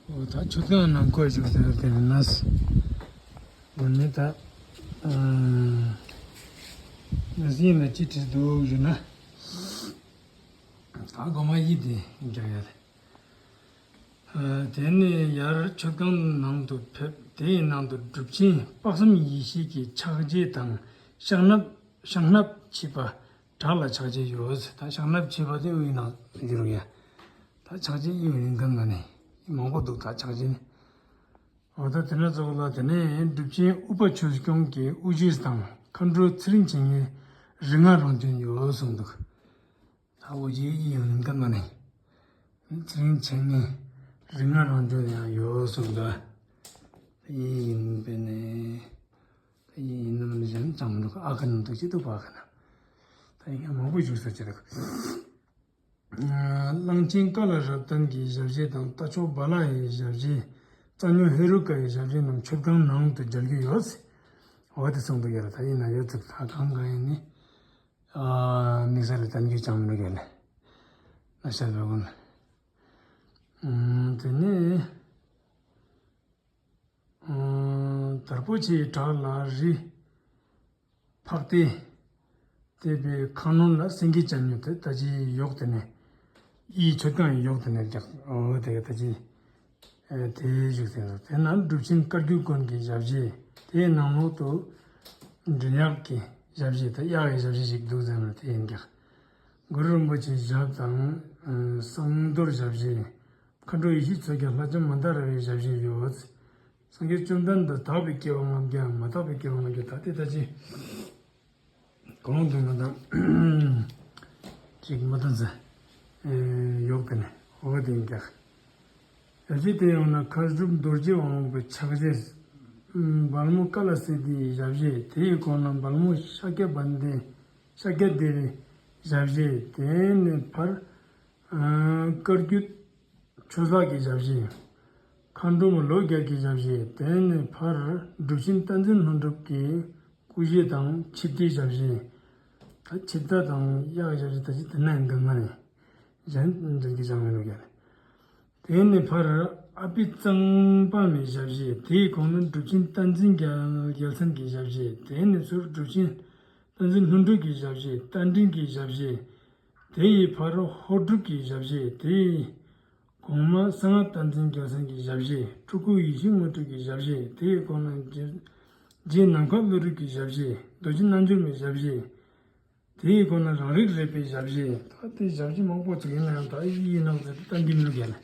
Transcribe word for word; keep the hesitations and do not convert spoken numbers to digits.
ཨོ་ད་ཆུ་ཚོད་ནང་འཁོད་བཞུགས་ཟེར་དེ་ནས་ནས་ནས་ད་ནས་ཡིན་ན་ཅི་བྲིས་འདུག་ཞུ་ན། ད་སྒོ་མ་ཡིག་དེ་རྒྱག་ཡ་རེད། དེ་ནས་ཡར་མཆོད་ཁང་ནང་དུ་ཕེབས། དེའི་ནང་དུ་སྒྲུབ་ཆེན་དཔག་བསམ་ཡེ་ཤེས་ཀྱི་ཕྱག་རྗེས་དང་ཤངས་སྣབས་ཤངས་སྣབས་ཕྱིས་པ་བྲག་ལ་ཕྱག་རྗེས་ཡོད། ད་ཤངས་སྣབས་ཕྱིས་པ་དེ་དབུའི་ནང་བསྒྱུར་ཡ། ད་ཕྱག་རྗེས་དབུའི་ནང་གང་ན་ནས་མང་པོ་འདུག་ད་ཕྱག་རྗེས་ནི། འོ་ད་དེ་ནས་ཚོགས་ལ་དེ་ནས་སྒྲུབ་ཆེན་ཨུ་པ་ཆོས་སྐྱོང་གི་དབུ་རྗེས་དང་མཁའ་འགྲོ་ཚེ་རིང་མཚན་སྙན་རིགས་ལྔ་རང་བྱོན་ཡོད་གསུངས་འདུག་ད་འོ་ཇི་ཡི་ཡང་ལིང་ག་མ་ནས། ཚེ་རིང་མཚན་སྙན་རིགས་ལྔ་རང་བྱོན་ཡང་ཡོད་གསུངས་འདུག་ད་ཡི་ཡིན་པས་ནས། ད་ཡི་ཡིན་ནམ་གཞན་ཅང་མི་འདུག་ཨ་ཁ་ནང་འདུག་ཅི་འདུག་པ་ཨ་ཁ་ན། ད་ཡི་ཡང་མང་པོ་བཞུགས་ས་ཅི་འདུག་གླང་ཆེན་ཀ་ལ་རབ་བརྟན་གྱི་ཞབས་རྗེས་དང་རྟ་མཆོག་བ་ལ་ཡི་ཞབས་རྗེས། རྩ་ཉོ་ཧེ་རུ་ཀ་ཡི་ཞབས་རྗེས་རྣམས་མཆོད་ཁང་ནང་དུ་མཇལ་རྒྱུ་ཡོད། འོ་དེ་གསུངས་འདུག་ཡ་ལ་ད་ཡིན་ན་ཡོད་ཚུལ་ད་གང་གང་ཡིན་ནི། དམིགས་བསལ་ལ་བསྟན་རྒྱུ་ཅང་མི་འདུག་ཡ་ལ། ན་ཤ་བའི་ཀུན། དེ་ནས་དར་པོ་ཆེའི་བྲག་ལ་རི་ཕག་སྟེ། དེ་པའི་ཁང་ནང་ལ་སེང་གེ་ཅན་ཉོ་དེ་ད་ཅི་ཡོག་དེ་ནས་ཡི་མཆོད་ཁང་ཡོག་དེ་ནས་རྒྱག་འོ་དེ་ད་ཅི། དེའི་བཞུགས་ཟིན་རུ་དེ་ན་སྒྲུབ་ཆེན་བཀའ་བརྒྱུད་ཀུན་གྱི་ཞབས་རྗེས། དེའི་ནང་ལོགས་དུ་མགྲིན་གཡག་གི་ཞབས་རྗེས་དང་གཡག་གི་ཞབས་རྗེས་ཞིག་འདུག་ཟེར་ན་དེ་ཡིན་ཀྱང་། གུ་རུ་རིན་པོ་ཆེའི་ཞབས་དང་། གསང་རྡོར་ཞབས་རྗེས། མཁའ་འགྲོ་ཡེ་ཤེས་མཚོ་རྒྱལ་ལྷ་ལྕམ་མནྡ་ར་བའི་ཞབས་རྗེས་ཡོད། སངས་རྒྱས་བཅོམ་ལྡན་འདས་དག་པའི་སྐྱེ་བ་ལྔ་བརྒྱ་མ་དག་པའི་སྐྱེ་བ་ལྔ་བརྒྱ་ད་དེ་ད་ཅི། གོང་དུ་ང་དང་ཅིག་མ་ཏན་ཟེ་ཡོག་གི་ནས་འོ་དེ་ཡིན་ཀྱང་། ཡབ་རྗེ་དེ་ཡང་ན་མཁའ་སྒྲུབ་རྡོ་རྗེ་དབང་པོའི་ཕྱག་རྗེས། སྦལ་མོ་ཀ་ལ་སིདྡྷི་ཡི་ཞབས་རྗེས། དེའི་གོང་ན་སྦལ་མོ་ཤཱཀྱ་བན་དེ་ཤཱཀྱ་དེ་རི་ཞབས་རྗེས། དེ་ནས་ཕར་བཀའ་བརྒྱུད་ཆོས་ལྷ་གི་ཞབས་རྗེས། མཁའ་འགྲོ་མ་ལོ་བརྒྱད་ཀྱི་ཞབས་རྗེས། དེ་ནས་ཕར་སྒྲུབ་ཆེན་བསྟན་འཛིན་ལྷུན་གྲུབ་ཀྱི་སྐུ་ཞབས་དང་ཆིབས་རྟའི་ཞབས་རྗེས། ད་ཆིབས་རྟ་དང་གཡག་ཞབས་རྗེས་ད་ཅི་དེ་ན་ཡང་འདུག་མ་ནས་གཞན་འདྲ་གི་ཅང་མི་འདུག་ཡ་ནས། དེ་ནས་ཕར་ཨ་པི་གཙང་པ་མའི་ཞབས་རྗེས། དེའི་གོང་ན་སྒྲུབ་ཆེན་བསྟན་འཛིན་རྒྱལ་རྒྱལ་མཚན་གྱི་ཞབས་རྗེས། དེ་ནས་ཚུར་སྒྲུབ་ཆེན་བསྟན་འཛིན་ལྷུན་གྲུབ་ཀྱི་ཞབས་རྗེས། རྟ་མགྲིན་གྱི་ཞབས་རྗེས། དེ་ཡི་ཕར་ཧོར་སྒྲུབ་ཀྱི་ཞབས་རྗེས། དེ་ཡི་གོང་མ་གསང་སྔགས་བསྟན་འཛིན་རྒྱལ་མཚན་གྱི་ཞབས་རྗེས། སྤྲུལ་སྐུ་ཡེ་ཤེས་དངོས་གྲུབ་ཀྱི་ཞབས་རྗེས། དེ་ཡི་གོང་ན་རྗེ་རྗེ་ནམ་མཁའ་བློ་གྲོས་ཀྱི་ཞབས་རྗེས། རྡོ་རྗེ་རྣལ་འབྱོར་མའི་ཞབས་རྗེས། དེ་ཡི་གོང་ན་རང་རིག་རེག་པའི་ཞབས་རྗེས། ད་དེ་ཞབས་རྗེས་མང་པོ་ཅིག་ཡིན་ན་ཡང་ད་ཡིད་ཡིད་ནང་ཟེར་ཏེ་གཏན་གྱི་མི་རུ་གལ།